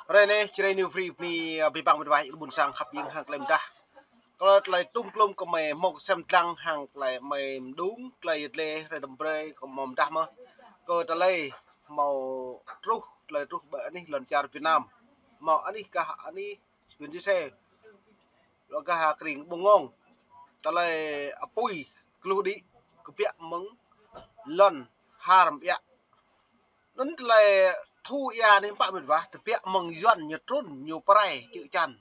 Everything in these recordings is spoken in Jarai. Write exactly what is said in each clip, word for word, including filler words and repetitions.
Hrơi anai, Jrai New Free bơni, ơ, abih bang met wa ƀôn sang khăp jing hăng tơlơi mơdah. Kơ tơlơi tum klum kơ mơi hmâo sem lăng hăng tơlơi mơi mơđung, tơlơi yet lĕ hrơi tơm brơi kơ mơi mơdah mơ̆. Kơ tơlơi hmâo truh, tơlơi truh ƀơi anih lŏn čar Việt Nam. Hmâo anih kah anih Sipin Jise. Lŏn kah kring Bông Ngông. Tơlơi apui, kluh đĭ, kơbiă mơ̆ng lŏn har mơiă. Anŭn tơlơi thu ia anai pă met wa, tơbiă mơ̆ng Yuan ñu trŭn, ñu pơrai, čư̆ čan.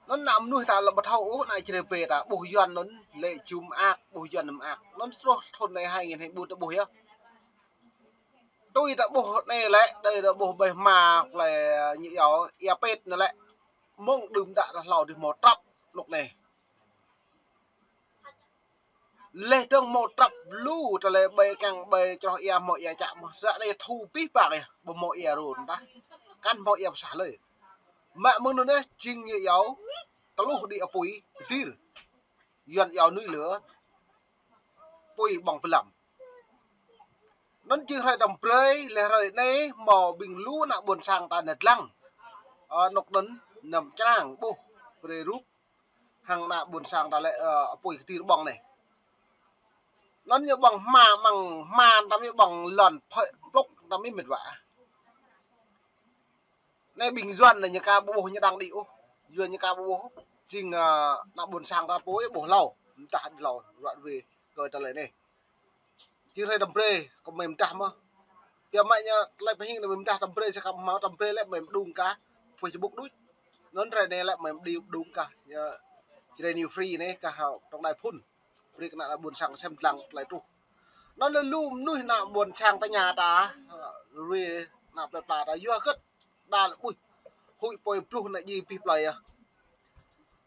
Anŭn ană mơnuih ta lŏ ƀu thâo ôh, ană Jrai pơ ta ƀuh Yuan anŭn lĕ jum ak, ƀuh Yuan mơak. Anŭn truh thŭn anai hai nghìn hai mươi tư ta ƀuh yơh. Tui ta ƀuh anai lĕ, tui ta ƀuh ƀơi hma lĕ ñu yua ia pet anai lĕ. Mơ̆ng đưm đă ta hlâo dih hmâo trăp anŭk anai. Leh dơ̆ng hmâo trăp lu tơlơi ƀơi kăng ƀơi čroh ia hmâo ia čă mơ̆. Săk anai thu abih bang yơh, ƀu hmâo ia run tah. Kăn hmâo ia pơsah lơi. Mă mơ̆ng anŭn yơh jing ñu yua tơluh đĭ apui kơtir. Yuan yua nuih lửa. Apui ƀơ̆ng pơlăm. Anŭn jing hrơi tơm brơi, leh hrơi anai hmâo ƀing lu ană ƀôn sang ta nao lăng. Ơ, anŭk anŭn năm črang ƀuh brơi rup hăng ană ƀôn sang ta lĕ, ơ, apui kơtir ƀơ̆ng anai. Anŭn ñu ƀơ̆ng hma mơ̆ng hma tăm ñu ƀơ̆ng lŏn phơi plŭk tăm ñu met wa. Anai ƀing Yuan anai ñu ka ƀu ƀuh ñu đang đĭ ôh. Yuan ñu ka ƀu ƀuh. Jing, ơ, ană ƀôn sang ta pô ƀuh hlâo. Mơdah đĭ hlâo ruă wê kơ tơlơi anai. Jing hrơi tơm brơi kơ mơi mơdah mơ̆. Biă mă ñu tơlơi pơhing anai mơi mơdah tơm brơi sa kăm hmâo tơm brơi lĕ mơi mơđung kah Facebook đôč. Anŭn hrơi anai lĕ mơi mơđi mơđung kah, ơ, Jrai New Free anai kah hăng tổng đài phun. Brơi kơ ană ƀôn sang sem lăng tơlơi truh. Anŭn lĕ lu mơnuih ană ƀôn sang ta ñu ta, ơ, rui ană plơi pla ta yua hơget. Đa lĕ ƀuh. Huĭ apui pluh anai djai abih plơi yơh.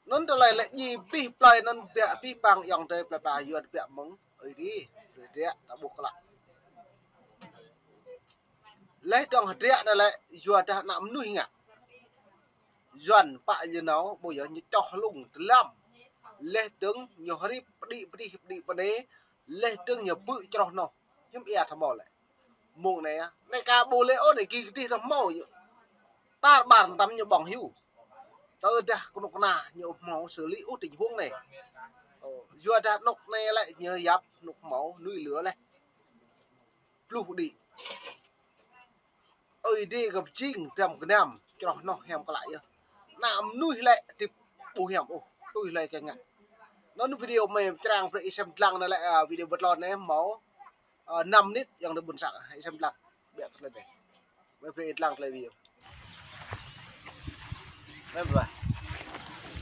Anŭn tơlơi lĕ djai abih plơi anŭn biă abih bang ayŏng adơi plơi pla yua biă mơ̆ng. Ơi adih, hơdră ta ƀuh klă. Leh dơ̆ng hơdră anai lĕ yua dah ană mơnuih ngă. Yuan pă ñu nao, ƀu yơh ñu čoh lung tơlăm. Leh dơ̆ng ñu hrip pơđĭ pơdih pơđĭ pơnê, leh dơ̆ng ñu bư̆ čroh noh. Hiư̆m ia thâo hmâo lĕ. Mơ̆ng anai, anai ka ƀu lĕ ôh, anai gih kơdih dah hmâo ñu. Tar ƀar tăm ñu ƀơ̆ng hyu. Tơdah kơnuk kơna ñu hmâo xử lý ôh tĭng huang anai. Ơ, yua dah anŭk anai lĕ ñu yap anŭk hmâo nuih lửa leh. Pluh đĭ. Ơi adih gơ̆p jing dăm gơnam, čroh noh hiam klă yơh. Ană mơnuih lĕ hơdip ƀu hiam ôh, tui hlơi kơ ngă. Anŭn video mơi črang brơi ih sem lăng anai lĕ, ơ, video bơtlon anai hmâo, ơ, năm minit ayŏng adơi ƀôn sang, ih sem lăng. Biă kơ tơlơi anai. Mơi brơi ih lăng tơlơi video.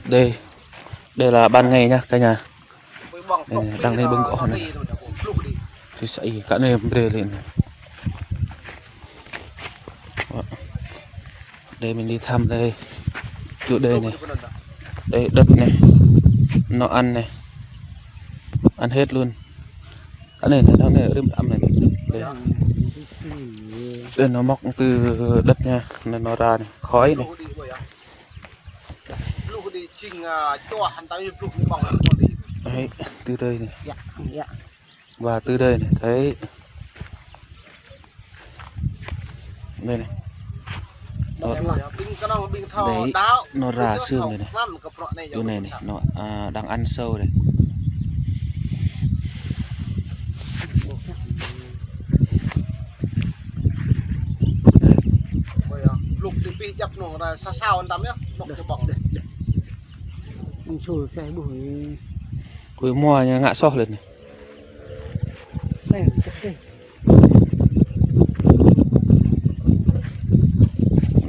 Đây, đây là ban ngày nha cả nhà. Đây này, đang đi bưng cỏ này. Thì sẽ cả này brơi lên. Đây mình đi thăm đây. Chỗ đây này. Đây đất này. Nó ăn này. Ăn hết luôn. Anai, anai, anai, rơ̆m đăm anai. Đây. Đây, nó mọc từ đất nha, nó, nó ra này, khói này. Đấy, từ đây này. Và từ đây này, thấy. Đây này. Nó, đấy, nó ra sương đây này. Chỗ này này, nó, à, đang ăn sâu đây. Ôi, à, lục thì bị dập nổ là sao sao ăn tắm nhá, lục cái bóng này. Ui, mua ngă soh lên này.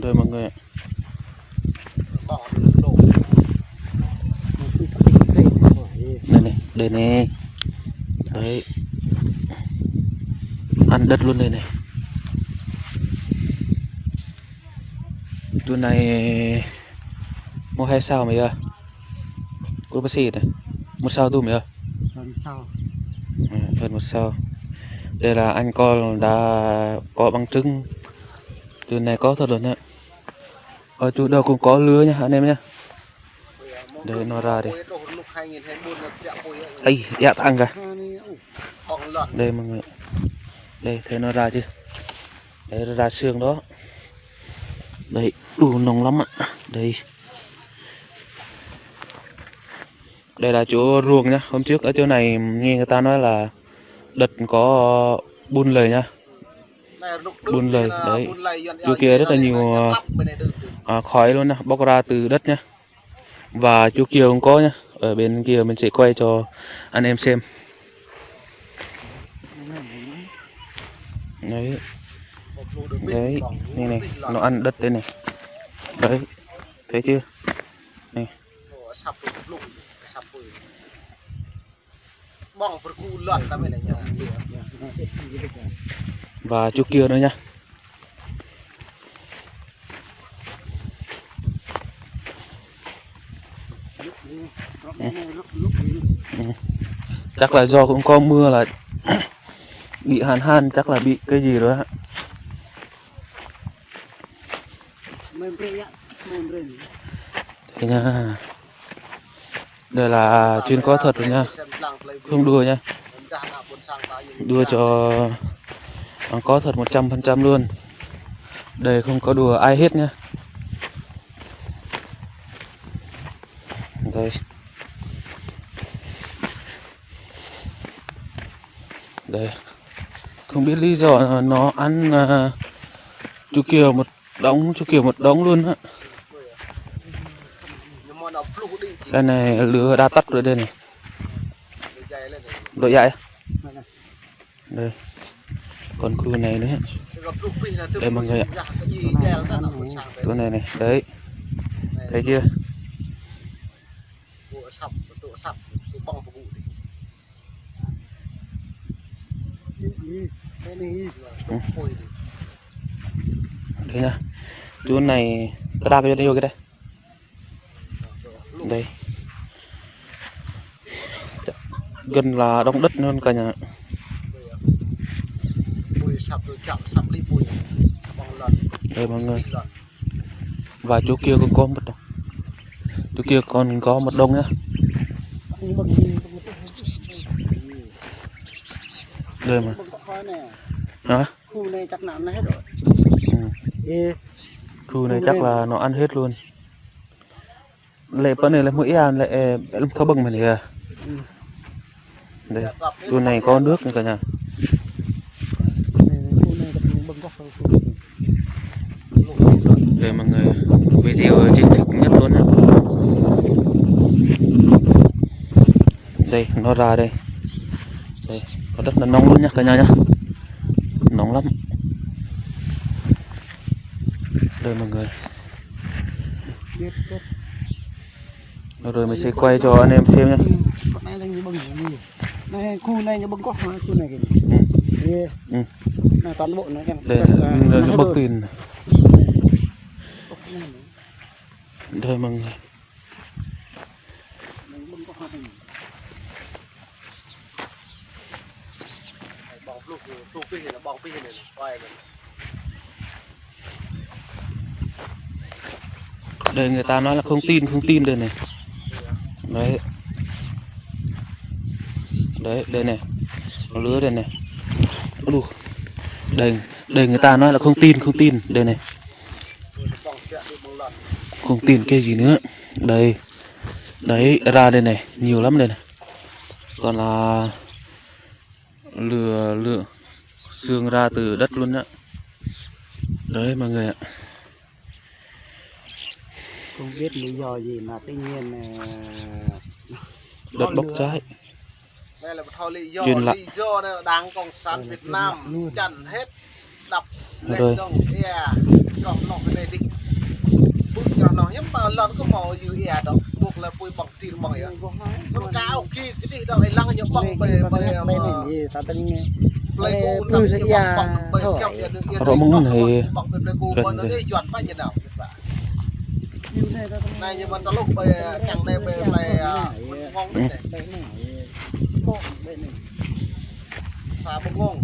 Đây, mọi người ạ. Đây này, đây này. Đấy. Ăn đất luôn đây này. Tui anai hmâo hai sao mơi yơh. Kơ pơsĭt anai. Một sao tui mơi yơh. Hơn sao. Ừ, hơn một sao. Đây là anh Col đã có bằng chứng. Tui anai có thật luôn á. Ở tui đâu cũng có lửa nha, anh em nha. Đây, nó ra đây. Ây, yak tăng kìa. Đây, mọi người. Đây, thấy nó ra chưa? Đấy, nó ra sương đó. Đây, ui, nông lắm ạ. Đây. Đây là chỗ ruộng nhá. Hôm trước ở chỗ này nghe người ta nói là đất có ƀun lầy nhá. Ƀun lầy, đấy. Chỗ kia rất là nhiều, à, khói luôn nhá, bốc ra từ đất nhá. Và chỗ kia cũng có nhá. Ở bên kia mình sẽ quay cho anh em xem. Đấy. Đấy, này này, nó ăn đất đây này. Đấy, thấy chưa? Này. Và chỗ kia nữa nhá. Ừ. Ừ. Chắc là do cũng có mưa là bị hạn hán, chắc là bị cái gì rồi á. Thế nha. Đây là chuyên có thật rồi nha. Không đùa nha. Đùa cho có thật một trăm phần trăm luôn. Đây không có đùa ai hết nha. Đây. Đây. Không biết lý do nó ăn, à, chú kia một đống, chú kia một đống luôn á. Đây này, lửa đã tắt rồi đây này. Độ dại. Đây. Còn khu này nữa. Đây mọi người ạ. Khu này này, đấy. Thấy chưa? Đấy nha. Chỗ này ta đang vô đây. Đây. Gần là đống đất luôn cả nhà. Đây mọi người. Và chỗ kia còn có một đống. Chỗ kia còn có một đống nhá. Đây mà. Hả? Khu này chắc là ăn hết rồi. Ừ. Ê. Khu này chắc là nó ăn hết luôn. Lĕ pơ anai lĕ mơ̆ng ia lĕ, ơ, lĕ thâo ƀơ̆ng mơ̆n hă? Ừ. Đây, khu này có nước nữa cả nhà. Khu này, khu này có ƀơ̆ng gốc. Đây mọi người, video chân thực nhất luôn á. Đây, nó ra đây. Đây, có đất nó nông luôn nha cả nhà nhá. Nông lắm. Đây mọi người. Rồi mình sẽ quay cho anh em xem nhé. Con này là như bưng này. Này, khu này như bưng có hả? Khu này kìa. Ừ. Ê. Ừ. Này, toàn bộ này, đây là, là, là, là bưng tin. Đây mọi người. Đây người ta nói là không tin, không tin đây này. Đấy. Đấy, đây này. Lứa đây này. Ui. Đây, đây người ta nói là không tin, không tin. Đây này. Không tin cái gì nữa. Đây. Đấy, ra đây này, nhiều lắm đây này. Còn là lửa, lửa sương ra từ đất luôn á. Đấy mọi người ạ. Không biết lý do gì mà tự nhiên, ờ, đất bốc cháy. Đây là một lý do, lý do đây là Đảng Cộng sản Việt Nam chặn hết đập lĕ dong ia, čroh noh anai dih. Ƀu čroh noh hiư̆m pă lŏn kơ hmâo yua ia dong, ƀuh lĕ apui ƀơ̆ng tin ƀơ̆ng ia. Anŭn ka ôkê kơ dih dong ih lăng ñu ƀơ̆ng ƀơi, ƀơi, ƀơi Pleiku anŭn ñu ƀơ̆ng, ƀơ̆ng ƀơi Kiŏng ia, ƀơ̆ng ƀơi Pleiku ƀơi anŭn dih Yuan pă ñu dong. Anai ñu mơ̆n tơluh ƀơi kiăng anai ƀơi plei, ơ, Ƀuôn Ngông anai. Xã Ƀuôn Ngông.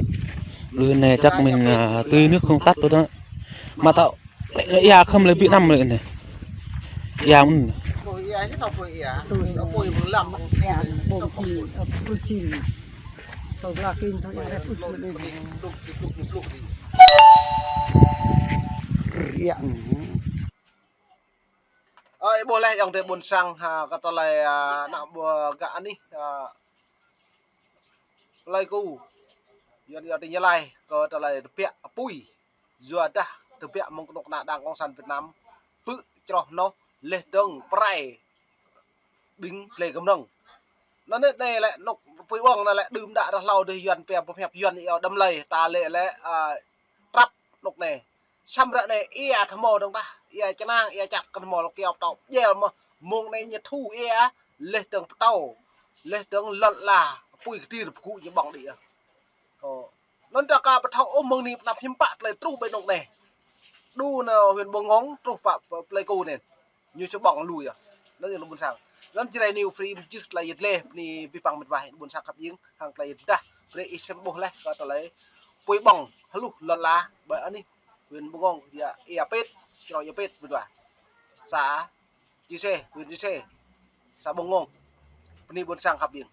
Lưới này chắc mình, à, tưới nước không tắt luôn đó. Mà tao, lĕ, lĕ ia khŏm lĕ ƀu năm lĕ anai. Ia mơ̆n. Ơi, ƀuh laih ayŏng adơi ƀôn sang, ha, kơ tơlơi, a, ană ƀuôn gah anih, a, Pleiku. Yuan yua tơ ñu laĭ kơ tơlơi tơbiă apui. Yua dah tơbiă mơ̆ng kơnuk kơna Đảng Cộng sản Việt Nam pư̆ čroh noh laih dơ̆ng pơrai ƀing tlê kơmrơ̆ng. Anŭn anai lĕ anŭn apui ƀơ̆ng anai lĕ đưm đă rơhlâo dêh Yuan pia pơhiăp Yuan iâu đăm lơi ta lĕ lĕ, a, trăp anŭn anai. Samơ̆ ră anai ia tơhmâo dơ̆ng tah, ia čơnang, ia čăt kơ tơhmâo lŏ kiaŏ pơtâo jel mơ̆ mơ̆ng anai ñu thu ia laih dơ̆ng pơtâo, laih dơ̆ng lŏn ala apui kơtir pơgŭ ñu ƀơ̆ng đĭ. Ơ. Anŭn ta ka pơthâo ôh mơ̆ng anai pơnăp hiư̆m pă tơlơi truh ƀơi anŭn anai. Đu nao huyện Buôn Ngông truh pă Pleiku anai. Ñu či ƀơ̆ng lui yơh. Anŭn yơh lu ƀôn sang. Anŭn Jrai New Free mơjưh tơlơi yơh dleh bơni abih bang met wa ƀôn sang khăp ƀing hăng tơlơi yơh dah brơi ih sem ƀuh laih kơ tơlơi apui ƀơ̆ng hluh lŏn ala ƀơi anih huyện Buôn Ngông, ia, ia pet, čroh ia pet met wa. Să Chư Sê, huyện Chư Sê, să Buôn Ngông. Bơni ƀôn sang khăp ƀing.